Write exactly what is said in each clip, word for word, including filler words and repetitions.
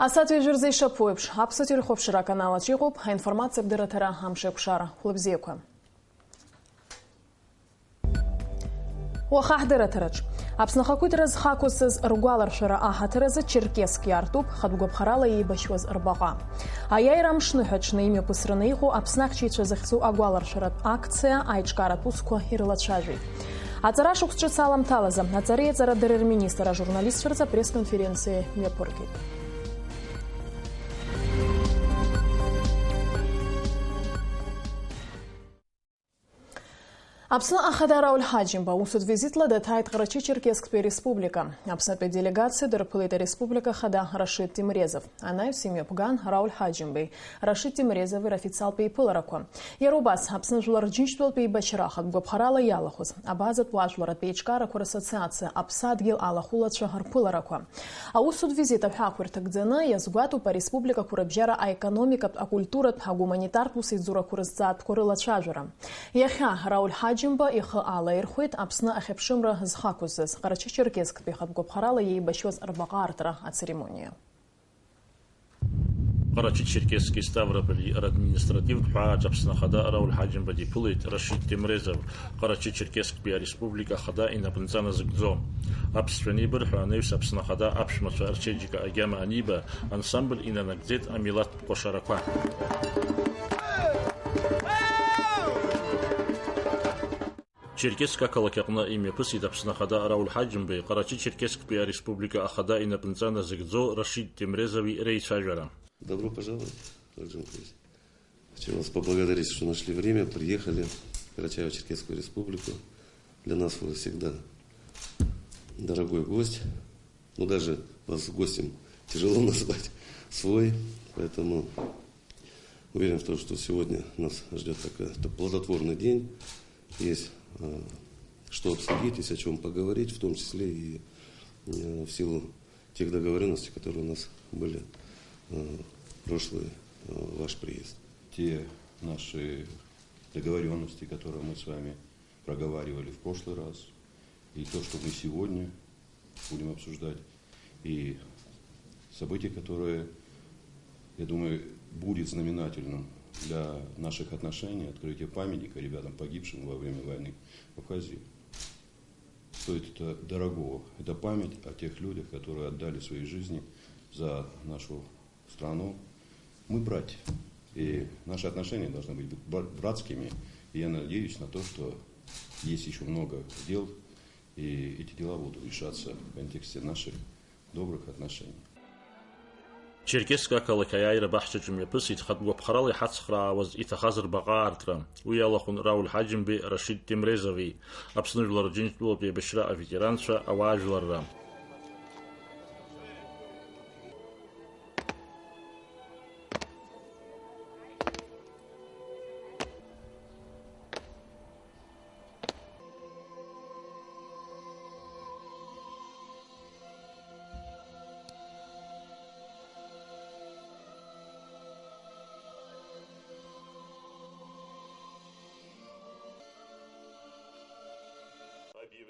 Асааҭ ҩажәа рзы ишаԥу еиԥш, Аԥсуа телехәаԥшра аканал аҿы иҟоуп ҳаинформациатә дырраҭара Амшеиқәшара. Хәлыбзиақәа. Уаха ҳдырраҭараҿ. Аԥсны ахақәиҭра зхы ақәызҵаз ргәаларшәара аҳаҭыр азы Черкесск иаартуп хатә гәаԥхарала еибашьуаз рбаҟа. Аиааира амшныҳәа аҽны имҩаԥысраны иҟоу Аԥсны ахьчаҩцәа захьӡу агәаларшәаратә акциа аиҿкааратә усқәа ирылацәажәеит. Аҵара шықәс ҿыц аламҭалазы аҵареи аҵарадырреи рминистр ажурналистцәа рзы апресс-конференциа мҩаԥыргеит. Аԥсны Ахада Рауль Ҳаџьымба усутә визитла дыҭааит Ҟарачы-Черкесктәи Ареспублика. Аԥснытәи аделегациа дырԥылеит ареспублика Ахада Рашид Темрезов. Анаҩс имҩаԥган Рауль Ҳаџьымбеи Рашид Темрезови рофициалтә еиԥыларақәа. Иара убас, Аԥсны Жәлар Рџьынџьтәылатә еибашьра ахатә гәаԥхарала иалахәыз абазатә уаажәларратә еиҿкаарақәа рассоциациа Аԥсадгьыл алахәылацәа рԥыларақәа. Аусутә визит аҳәаақәа ирҭагӡаны иазгәаҭоуп ареспубликақәа рыбжьара аекономикатә, акультуратә, агуманитартә усеицурақәа рызҵаатәқәа рылацәажәара. Иахьа Рауль Ҳаџьымба ихы алаирхәеит Аԥсны ахьыԥшымра зхы ақәызҵаз Ҟарачы-Черкесктәи ахатә гәаԥхарала еибашьуаз рбаҟа аартра ацеремониа. Ҟарачы-Черкесски Ставрополи радминистративтә ҳәааҿ Аԥсны Ахада Рауль Ҳаџьымба диԥылеит Рашид Темрезов, Ҟарачы-Черкесктәи ареспублика Ахада инапынҵа назыгӡо. Аԥсшәа анеибырҳәа, анаҩс Аԥсны Ахада аԥшәмацәа рчеиџьыка агьама аниба, ансамбль инанагӡеит амилаҭтә кәашарақәа. Черкесск ақалақь аҟны имҩаԥысит Аԥсны Ахада Рауль Ҳаџьымбеи Ҟарачы-Черкесктәи Ареспублика Ахада инапынҵа назыгӡо Рашид Темрезови реицәажәара. Добро пожаловать, Рауль Джумкович. Хочу вас поблагодарить, что нашли время, приехали в Карачаево-Черкесскую Республику. Для нас вы всегда дорогой гость. Ну, даже вас гостем тяжело назвать, свой. Поэтому уверен в том, что сегодня нас ждёт такой, так, плодотворный день. Есть, э, что обсудить, есть о чём поговорить, в том числе и, э, в силу тех договорённостей, которые у нас были, э, в прошлый, э, ваш приезд. Те наши договорённости, которые мы с вами проговаривали в прошлый раз, и то, что мы сегодня будем обсуждать, и событие, которое, я думаю, будет знаменательным для наших отношений, открытие памятника ребятам, погибшим во время войны в Абхазии. Стоит это дорогого. Это память о тех людях, которые отдали свои жизни за нашу страну. Мы братья, и наши отношения должны быть бра-, братскими. И я надеюсь на то, что есть ещё много дел, и эти дела будут решаться в контексте наших добрых отношений. Черкесск ақалақь аиааира баҳчаҿы мҩаԥысит хатә гәаԥхарала иҳацхраауаз иҭахаз рбаҟа аартра. Уи иалахәын Рауль Ҳаџьымбеи Рашид Темрезови, Аԥсны Жәлар Рџьынџьтәылатә еибашьра аветеранцәа, ауаажәларра.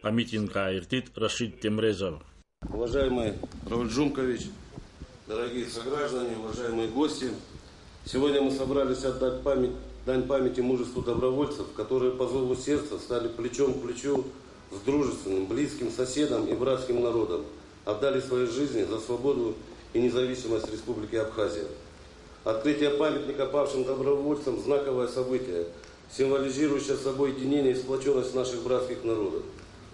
Амитинг ааиртит Рашид Темрезов. Уважаемый Рауль Джумкович, дорогие сограждане, уважаемые гости, сегодня мы собрались отдать память, дань памяти мужеству добровольцев, которые по зову сердца стали плечом к плечу с дружественным, близким соседом и братским народом, отдали свои жизни за свободу и независимость Республики Абхазия. Открытие памятника павшим добровольцам — знаковое событие, символизирующее собой единение и сплочённость наших братских народов.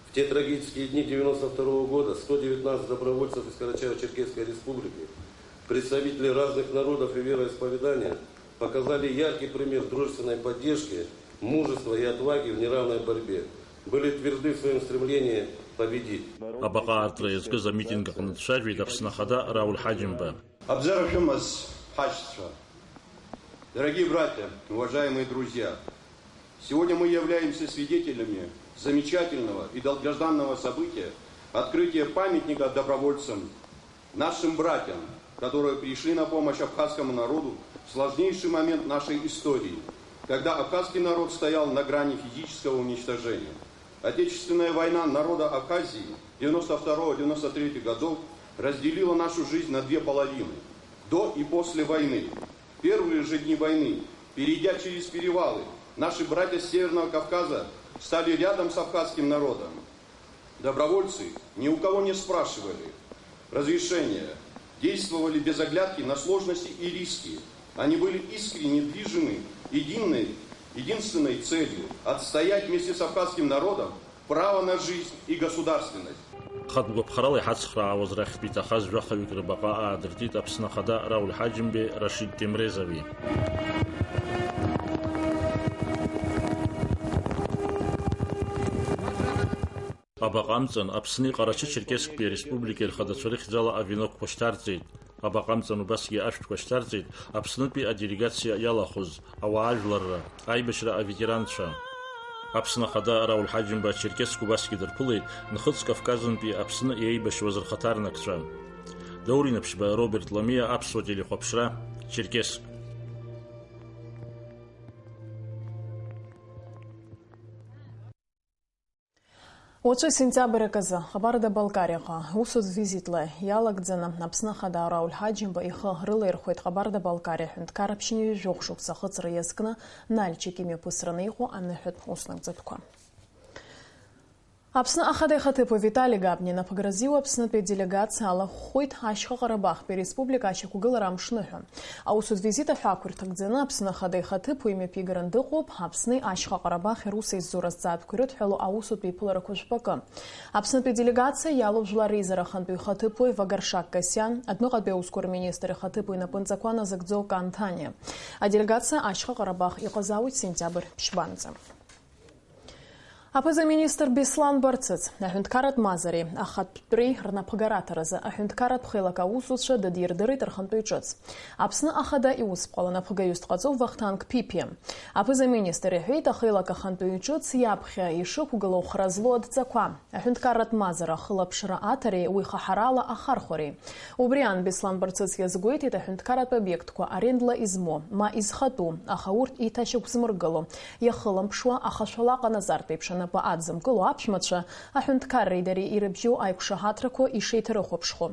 В те трагические дни девяносто второго года сто девятнадцать добровольцев из Карачаево-Черкесской Республики, представители разных народов и вероисповедания, показали яркий пример дружественной поддержки, мужества и отваги в неравной борьбе, были тверды в своём стремлении победить. Абаҟа аартра иазкыз амитинг аҟны дцәажәеит Аԥсны Ахада Рауль Ҳаџьымба. Абзара шәымаз, ҳашьцәа! Дорогие братья, уважаемые друзья! Сегодня мы являемся свидетелями замечательного и долгожданного события — открытия памятника добровольцам, нашим братьям, которые пришли на помощь абхазскому народу в сложнейший момент нашей истории, когда абхазский народ стоял на грани физического уничтожения. Отечественная война народа Абхазии девяносто второго — девяносто третьего годов разделила нашу жизнь на две половины. До и после войны, в первые же дни войны, перейдя через перевалы, наши братья с Северного Кавказа стали рядом с абхазским народом. Добровольцы, ни у кого не спрашивали разрешения, действовали без оглядки на сложности и риски. Они были искренне движимы единой, единственной целью — отстоять вместе с абхазским народом право на жизнь и государственность. Хатә гәаԥхарала иҳацхраауаз рахьтә иҭахаз жәахаҩык рыбаҟа аадыртит Аԥсны Ахада Рауль Ҳаџьымбеи Рашид Темрезови. Абаҟа амҵан Аԥсни Ҟарачы-Черкесктәи Ареспубликеи рхадацәа рыхьӡала авенокқәа шьҭарҵеит. Абаҟа амҵан убасгьы ашәҭқәа шьҭарҵеит Аԥснытәи аделегациа иалахәыз ауаажәларра, аибашьра аветеранцәа. Аԥсны Ахада Рауль Ҳаџьымба Черкесск убасгьы дырԥылеит Нхыҵ Кавказынтәи Аԥсны еибашьуаз рхаҭарнакцәа. Даур Инаԥшьба, Роберт Ламиа, Аԥсуа телехәаԥшра, Черкесск. Уаҵәы сентиабр аказы Ҟабарда-Балкариаҟа усутә визитла иалагӡаны Аԥсны Ахада Рауль Ҳаџьымба ихы рылаирхәеит Ҟабарда-Балкариа аҳәынҭқар ԥшьынҩажәи жәохә шықәса ахыҵра иазкны Нальчик имҩаԥысраны иҟоу аныҳәатә уснагӡатәқәа. Аԥсны Ахада ихаҭыԥуаҩ Витали Габниа напыгразы иоуа Аԥснытәи аделегациа алахәхоит Ашьха Ҟарабахтәи Республика ашьақәгылара амшныҳәа. Аусутә визит аҳәаақәа ирҭагӡаны Аԥсны Ахада ихаҭыԥуаҩ имҩаԥигаран дыҟоуп Аԥсни Ашьха Ҟарабахи рус еиззоура азҵаатәқәа ирыдҳәалоу аусутә еиԥыларақәа жәпакы. Аԥснытәи аделегациа иалоу жәлар реизара ахантәаҩ ихаҭыԥуаҩ Вагаршак Касиан, адәныҟатәи аусқәа рминистр ихаҭыԥуаҩ инапынҵақәа назыгӡо Кан Ҭаниа. Аделегациа Ашьха Ҟарабах иҟазаауеит сентиабр ԥшьбанӡа. Аԥыза-министр Беслан Барцыц аҳәынҭқарратә мазареи ахатәтәреи рнапхгараҭаразы аҳәынҭқарратә хеилак аусзуҩцәа дадирдырит рхантәаҩ ҿыц. Аԥсны Ахада иусԥҟала напхгаҩыс дҟаҵоуп Вахтанг Ԥиԥиа. Аԥыза-министр иҳәеит, ахеилак ахантәаҩ ҿыц иаԥхьа ишықәгылоу хра злоу адҵақәа, аҳәынҭқарратә мазара ахылаԥшра аҭареи уи хаҳарала ахархәареи. Убри аан Беслан Барцыц иазгәеиҭеит аҳәынҭқарратә обиектқәа арендла измоу, ма изхатәу, аха урҭ иҭашьақәзмыргыло, иахылымԥшуа, ахашәала аҟанаҵартә еиԥш анапы адзымкыло аԥшәмацәа аҳәынҭқарреи дареи ирыбжьоу аиқәшаҳаҭрақәа ишеиҭарыхәаԥшхо.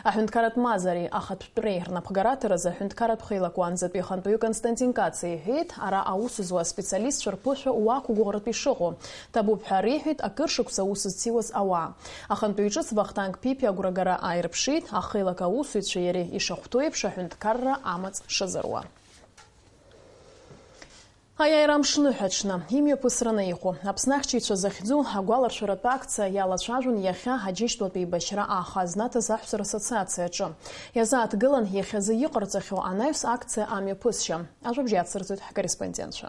Аҳәынҭқарратә мазареи ахатәтәреи рнапхгараҭаразы аҳәынҭқарратә хеилак уаанӡатәи ахантәаҩы Константин Каца иҳәеит, ара аус зуа аспециалистцәа рԥышәа уақәгәыӷратә ишыҟоу. Ҭабуп ҳәа риҳәеит акыр шықәса аус зциуаз ауаа. Ахантәаҩ ҿыц Вахтанг Ԥиԥиа агәрагара ааирԥшит, ахеилак аусзуҩцәеи иареи ишахәҭоу еиԥш аҳәынҭқарра амаҵ шазыруа. Аиааира амшныҳәа аҽны имҩаԥысраны иҟоу Аԥсны ахьчаҩцәа захьӡу агәаларшәаратә акциа иалацәажәон иахьа Аџьынџьтәылатә еибашьра ааха знаҭаз аҳәса рассоциациа аҿы. Иазааҭгылан иахьазы иҟарҵахьоу анаҩс акциа амҩаԥысшьа. Ажәабжь иацырҵоит ҳкорреспондентцәа.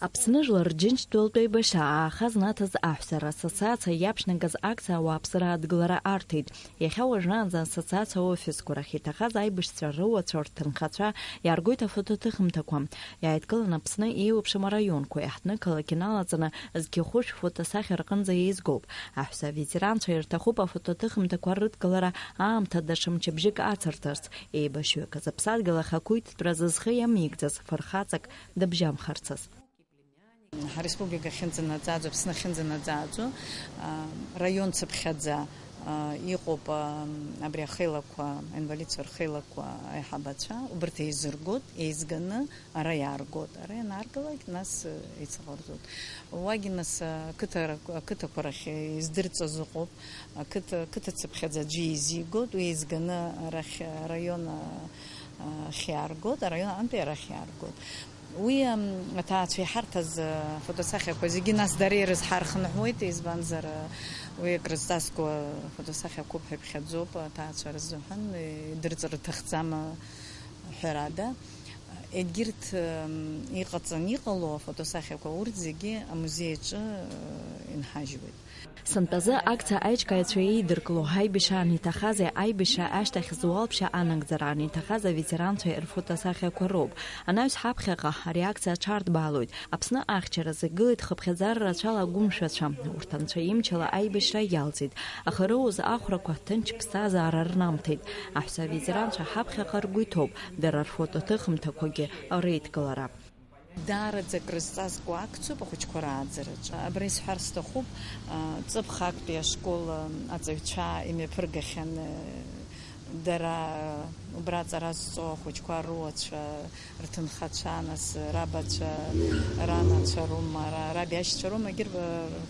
Аԥсны жәлар Џьынџьтәылатә еибашьра ааха знаҭаз аҳәса рассоциациа иаԥшьнагаз акциа ауааԥсыра адгылара арҭеит. Иахьа уажәраанӡа ассоциациа аофисқәа рахь иҭахаз аибашьцәа рыуацәа, рҭынхацәа иааргоит афотоҭыхымҭақәа. Иааидкылан Аԥсны еиуеиԥшым араионқәа, иаҳҭны қалақь иналаҵаны зқьи хәышә фотосахьа рҟынӡа еизгоуп. Аҳәса аветеранцәа ирҭахуп афотоҭыхымҭақәа рыдкылара аамҭа даҽа мчыбжьык ацырҵарц, еибашьҩык зыԥсадгьыл ахақәиҭтәразы зхы иамеигӡаз фырхаҵак дыбжьамхарцаз. Ҳареспублика ахьынӡанаӡааӡо, Аԥсны ахьынӡанаӡааӡо, а, раион цыԥхьаӡа, а, иҟоуп, а, абри ахеилақәа, аинвалидцәа рхеилақәа аиҳабацәа, убарҭ еизыргоит, еизганы ара иааргоит. Ара ианааргалак, нас, э, еицаҟарҵоит. Уагьы, нас, а, ақыҭа-, ақыҭақәа рахь издырҵаз ыҟоуп, ақыҭа, қыҭа цыԥхьаӡа аӡәы еизигоит, уи еизганы арахь, араион, а, ахь иааргоит, араион аҟынтәи арахь иааргоит. Уи, ам, аҭаацәа иҳарҭаз, а, фотосахьақәа зегьы нас дара ирызҳархынҳәуеит, избанзар, а, уи акрызҵазкуа фотосахьақәоуп ҳәа иԥхьаӡоуп аҭаацәа рзыҳәан, идырҵар рҭахӡам, а, ҳәарада. Егьырҭ, ам, иҟаҵан иҟало афотосахьақәа урҭ зегьы амузеи аҿы, а, инҳажьуеит. Сынтәазы акциа аиҿкааҩцәа еидыркыло, аибашьра аниҭахази аибашьра ашьҭахь зуалԥшьа анагӡара аниҭахаз аветеранцәа рфотосахьақәа роуп. Анаҩс ҳаԥхьаҟа ари акциа аҽарҭбаалоит. Аԥсны ахьчаразы игылеит хыԥхьаӡара рацәала агәымшәацәа. Урҭ анцәа имчала аибашьра иалҵит. Аха рыуаз ахәрақәа ҭынч ԥсҭазаара рнамҭеит. Аҳәса аветеранцәа ҳаԥхьаҟа ргәы иҭоуп, дара рфотоҭыхымҭақәагьы реидкылара. Даараӡа акрызҵазкуа акциоуп ахәыҷқәа рааӡараҿы. Абра исҳәар сҭахуп, а, ҵыԥх актәи ашкол, а, аҵаҩцәа имҩаԥыргахьан, а, Дара, убра аҵара зҵо ахәыҷқәа руацәа, рҭынхацәа, нас рабацәа, ранацәа роума, ра-, рабиашьцәа роума, егьырҭ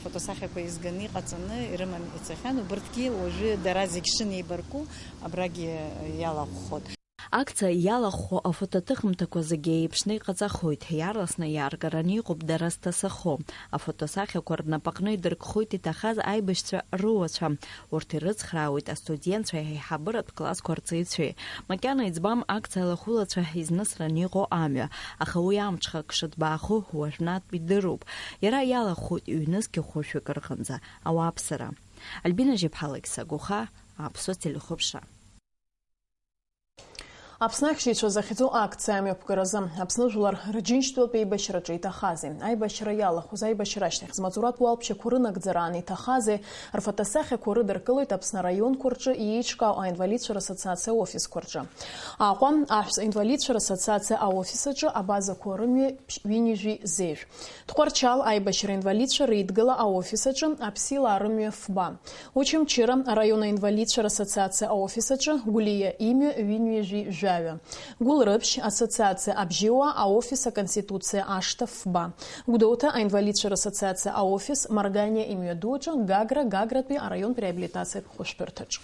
рфотосахьақәа еизганы иҟаҵаны ирыман ицахьан, убырҭгьы уажәы дара зегь шынеибарку абрагьы иалахәхоит. Акциа иалахәхо афотоҭыхымҭақәа зегьы еиԥшны иҟаҵахоит, иаарласны иааргараны иҟоуп дара зҭасахо. Афотосахьақәа рнапаҟны идыркхоит иҭахаз аибашьцәа руацәа. Урҭ ирыцхраауеит астудентцәа аиҳабыратә классқәа рҵаҩцәеи. Макьана иӡбам акциа алахәылацәа изнысран иҟоу амҩа, аха уи амҽхак шыҭбаахо уажәнатә идыруп. Иара иалахәхоит ҩнызқь хәышәҩык рҟынӡа ауааԥсыра. Альбина Жьаԥҳа, Алықьса Гәыха, Аԥсуа телехәаԥшра. Аԥсны ахьчаҩцәа захьӡу акциа амҩаԥгаразы Аԥсны жәлар рџьынџьтәылатә еибашьраҿы иҭахазеи, аибашьра иалахәыз, аибашьра ашьҭахь змаҵуратә уалԥшьақәа рынагӡара аан иҭахазеи, рфотосахьақәа рыдыркылоит Аԥсны араионқәа рҿы иеиҿкаау аинвалидцәа рассоциациа аофисқәа рҿы. Аҟәа, аҳәса инвалидцәа рассоциациа аофис аҿы абазақәа рымҩа ҩынҩажәи зеижә. Тҟәарчал аибашьра инвалидцәа реидгыла аофис аҿы аԥсилаа рымҩа фба. Очамчыра араион аинвалидцәа рассоциациа аофис аҿы Гәлиа имҩа ҩынҩажәи жәаҩа. Гәылрыԥшь ассоциациа Абжьыуаа аофис Аконституциа ашҭа фба. Гәдоуҭа аинвалидцәа рассоциациа аофис Марганиа имҩаду аҿы Гагра Гагратәи араионтә реабилитациатә хәышәтәырҭаҿ.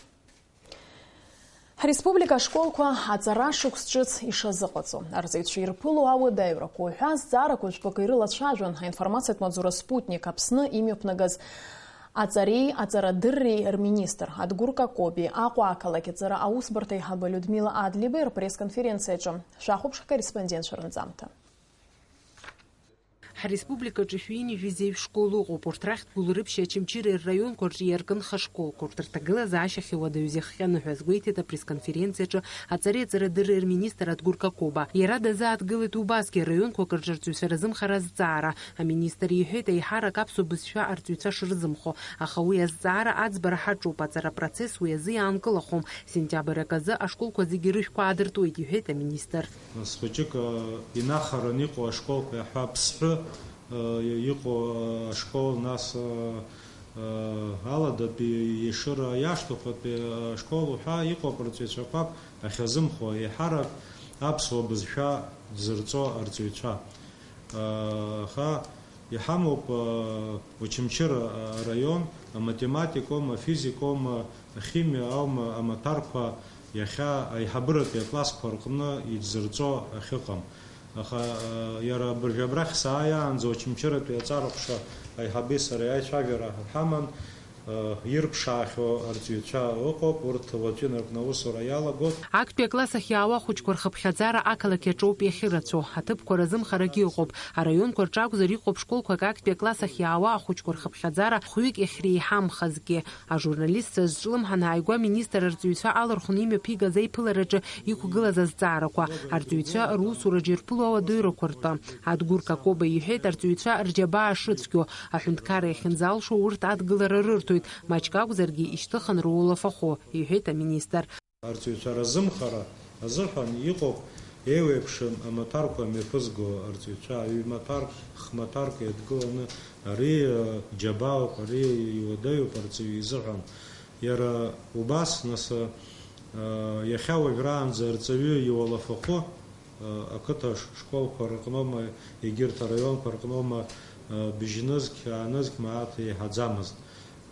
Ҳреспублика ашколқәа аҵара шықәс ҿыц ишазыҟаҵо, арҵаҩцәа ирԥыло ауадаҩрақәа уҳәа азҵаарақәа жәпакы ирылацәажәон аинформациатә маҵзура Спутник Аԥсны имҩаԥнагаз аҵареи аҵарадырреи рминистр Адгәыр Какоби, Аҟәа ақалақь аҵара аусбарҭа аиҳабы Людмила Адлибеи рпресс-конференциаҿы. Шәахәаԥш ҳкорреспондентцәа рынҵамҭа. Ҳреспубликаҿы шәи ҩынҩажәи зеижә школ ыҟоуп, урҭ рахьтә Гәылрыԥшьи Очамчыреи рраионқәа рҿы иаркын хашколқәа, урҭ рҭагылазаашьахь иуадаҩзеи хҟьаны ҳәа азгәеиҭеит апресс-конференциаҿы аҵареи аҵарадырреи рминистр Адгәыр Какоба. Иара дазааҭгылеит убасгьы араионқәак рҿы арҵаҩцәа разымхара азҵаара. Аминистр иҳәеит, еиҳарак аԥсуа бызшәа арҵаҩцәа шрызымхо, аха уи азҵаара аӡбара ҳаҿуп, аҵара процесс уи азы иаанкылахом. Сентиабр аказы ашколқәа зегьы рышәқәа аадыртуеит, иҳәеит аминистр. Нас хәыҷык, э, инахаран иҟоу ашколқәа иаҳҳәап, Сҳәы, э, иҟоу, э, ашкол, нас, э, э, Аладатәи Ешыра иашҭахәатәи, э, ашкол уҳәа иҟоуп арҵаҩцәақәак ахьазымхо, еиҳарак аԥсуа бызшәа дзырҵо арҵаҩцәа. Э, аха Иҳамоуп, э, Очамчыра араион, аматематикоума, афизикоума, ахимиа аума амаҭәарқәа иахьа аиҳабыратәи аклассқәа рҟны иӡырҵо ахьыҟам. Аха, э, иара абыржәы абрахь сааиаанӡа Очамчыратәи аҵара ҟәша аиҳаби сареи аицәажәара ҳаман, э, ирԥшаахьоу арҵаҩцәа ыҟоуп, урҭ уаҵәы инаркны аусура иалагоит. Актәи акласс ахь иаауа ахәыҷқәа рхыԥхьаӡара ақалақь аҿоуп иахьырацәоу, аҭыԥқәа разымхарагьы ыҟоуп. Араионқәа рҿы акәзар, иҟоуп школқәак актәи акласс ахь иаауа ахәыҷқәа рхыԥхьаӡара хәҩык иахьреиҳамхазгьы. Ажурналистцәа зҿлымҳан ааигәа аминистр арҵаҩцәа алархәны имҩаԥигаз аиԥылараҿы иқәгылаз азҵаарақәа, арҵаҩцәа русураҿы ирԥыло ауадаҩрақәа ртәы. Адгәыр Какоба иҳәеит, арҵаҩцәа рџьабаа шрыцәгьоу, аҳәынҭқарра иахьынӡалшо урҭ адгылара рырҭоит, маҷк акәзаргьы ишьҭыхын рулафахо, иҳәеит аминистр. Арҵаҩцәа разымхара азыҳәан иҟоуп еиуеиԥшым амаҭәарқәа мҩаԥызго арҵаҩцәа, ҩ-маҭәарк, х-маҭәарк еидгыланы, ари, э, џьабаауп, ари иуадаҩуп арҵаҩы изыҳәан. Иара убас, нас, э, иахьа уажәраанӡа арҵаҩы иуалафахәы, э, ақыҭа ш-, школқәа рҟноума, егьырҭ араионқәа рҟноума, э, быжьнызқь, аанызқь мааҭ еиҳаӡамызт.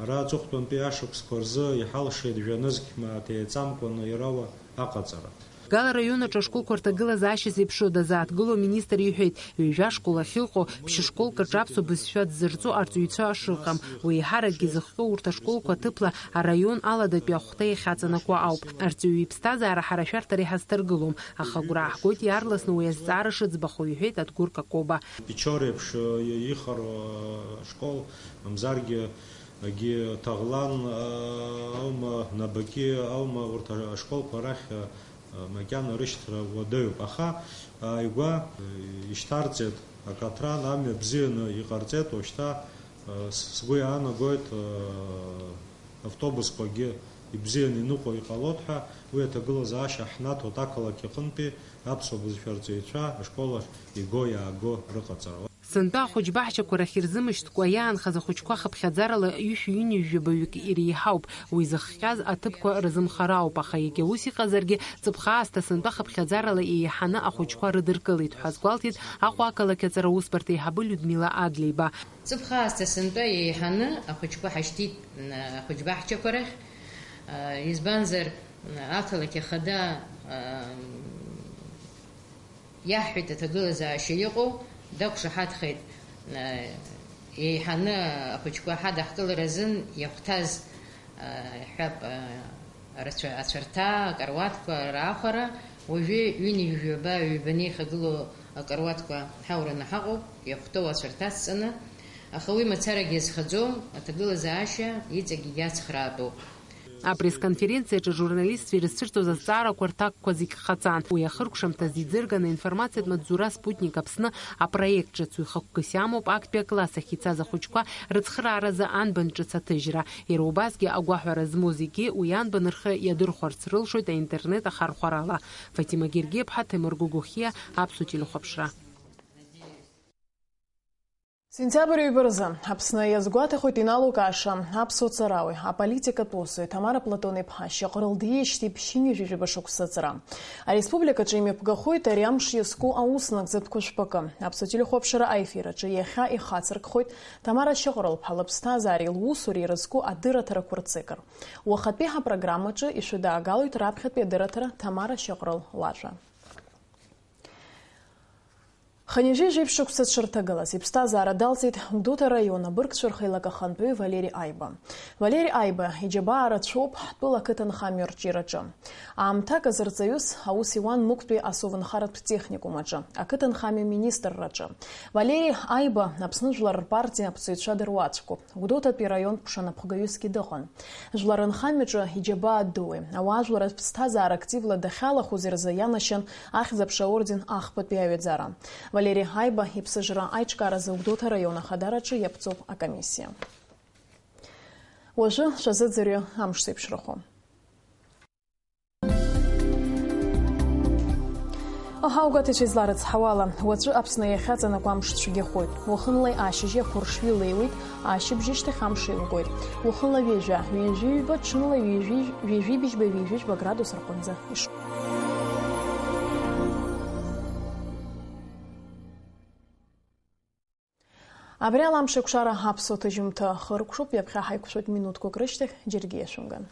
Ара аҵыхәтәантәи ашықәсқәа рзы иҳалшеит жәанызқь мааҭ еиҵамкәаны ирауа аҟаҵара. Гала араион аҿы ашколқәа рҭагылазаашьа зеиԥшроу дазааҭгыло аминистр иҳәеит, ҩажәа школ ахьыҟоу, ԥшьышколк аҿы аԥсуа бызшәа дзырҵо арҵаҩцәа шыҟам. Уи еиҳаракгьы зыхҟьо урҭ ашколқәа ҭыԥла араион аладатәи ахәҭа иахьаҵанакуа ауп. Арҵаҩы иԥсҭазаара ҳара шәарҭ ара иҳазҭаргылом, аха агәра ааҳгоит иаарласны уи азҵаара шыӡбахо, иҳәеит Адгәыр Какоба. Печора еиԥш, э, ихароу, э, школ, мамзаргьы Егьи Ҭаӷлан, а, аума, Набаки аума, урҭ ашколқәа рахь, а, макьана рышьҭра уадаҩуп. Аха ааигәа, а, ишьҭарҵеит акаҭран, амҩа бзианы иҟарҵеит, уажәшьҭа, а, с-, сгәы иаанагоит, а, автобусқәагьы ибзианы иныҟәо иҟалоит ҳәа, уи аҭагылазаашьа ҳнаҭоит ақалақь аҟынтәи аԥсуа бызшәа арҵаҩцәа ашкол ахь иго-иааго рыҟаҵара. Сынтәа ахәыҷбаҳчақәа рахь ирзымышьҭкәа иаанхаз ахәыҷқәа хыԥхьаӡарала ҩышәи ҩынҩажәи баҩык иреиҳауп. Уи зыхҟьаз аҭыԥқәа рзымхароуп, аха иагьа ус иҟазаргьы, ҵыԥх аасҭа сынтәа хыԥхьаӡарала еиҳаны ахәыҷқәа рыдыркылеит ҳәа азгәалҭеит Аҟәа ақалақь аҵара усбарҭа аиҳабы Людмила Адлеиба. Ҵыԥх аасҭа сынтәа еиҳаны ахәыҷқәа ҳашьҭит, м, ахәыҷбаҳчақәа рахь, а, избанзар, м, ақалақь ахада, а, иаҳҳәеит аҭагылазаашьа иҟоу, дақәшаҳаҭхеит, а, еиҳаны ахәыҷқәа ҳадаҳкылара азын иахәҭаз, а, ҳәап, а, рацәа-, ацәарҭа, акаруаҭқәа раахәара, уажәы ҩынҩажәи ҩба, ҩба неихагылоу акаруаҭқәа ҳаураны ҳаҟоуп, иахәҭоу ацәарҭа ацҵаны, аха уи мацарагьы иазхаӡом, аҭагылазаашьа иҵегьгьы иацхраатәуп. Апресс-конференциаҿы ажурналистцәа ирызцәырҵуаз азҵаарақәа рҭакқәа зегь ҟаҵан. Уи ахыркәшамҭаз иӡырганы аинформациатә маҵзура Спутник Аԥсны апроект ҿыц уи хықәкыс иамоуп актәи акласс ахь ицаз ахәыҷқәа рыцхрааразы анбан ҿыц аҭыжьра. Иара убасгьы агәаҳәара змоу зегьы уи анбан рхы иадырхәарц рылшоит аинтернет ахархәарала. Фатима Гергиаԥҳа, Ҭемыр Гогохиа, Аԥсуа телехәаԥшра. Сентиабр ҩба рзы Аԥсны иазгәаҭахоит иналукааша аԥсуа ҵарауаҩ, аполитикатә усзуҩ Ҭамара Платон-иԥҳа Шьаҟрыл диижьҭеи ԥшьынҩажәи жәаба шықәса ҵра. Ареспубликаҿы имҩаԥгахоит ари амш иазку ауснагӡатәқәа жәпакы. Аԥсуа телехәаԥшра аефир аҿы иахьа ихацыркхоит Ҭамара Шьаҟрыл-ԥҳа лыԥсҭазаареи лусуреи ирызку адырраҭарақәа рцикл. Уахатәи ҳапрограммаҿы ишәыдаагалоит раԥхьатәи адырраҭара Ҭамара Шьаҟрыл лажәа. Хынҩажәи жәиԥшь шықәса дшырҭагылаз иԥсҭазаара далҵит Гәдоуҭа раион абыргцәа рхеилак ахантәаҩы Валери Аиба. Валери Аиба иџьабаа рацәоуп ҳтәыла ақыҭанхамҩа арҿиараҿы. Аамҭак азы рҵаҩыс аус иуан Мықәтәи асовнхаратә техникум аҿы, ақыҭанхамҩа министрраҿы. Валери Аиба Аԥсны Жәлар рпартиа аԥҵаҩцәа дыруаӡәкуп. Гәдоуҭатәи раион ԥшанапхгаҩысгьы дыҟан. Жәлар рынхамҩаҿы иџьабаа дууи, ауаажәлар рыԥсҭазаара активла дахьалахәыз рзы ианашьан Ахьӡ-аԥша аорден ахԥатәи аҩаӡара. Валери Аиба иԥсыжра аиҿкааразы Гәдоуҭа раион ахадараҿы иаԥҵоуп акомиссиа. Уажәы шәазыӡырҩы амш зеиԥшрахо. Аҳаугәаҭаҩцәа изларыцҳауала, уаҵәы Аԥсны иахьаҵанакуа амш цәгьахоит. Уахынлеи ашьыжьи ақәыршҩы леиуеит, ашьыбжьышьҭахь амш еилгоит. Уахынла ҩажәа, ҩажәи ҩба, ҽынла ҩажәи, ҩажәи быжьба, ҩажәи жәба градус рҟынӡа ишоуп. Абри ала амш еиқәшара аԥсуа ҭыжьымҭа хыркәшоуп, ҩаԥхьа ҳаиқәшәоит минуҭқәак рышьҭахь, џьаргьы иашәымган.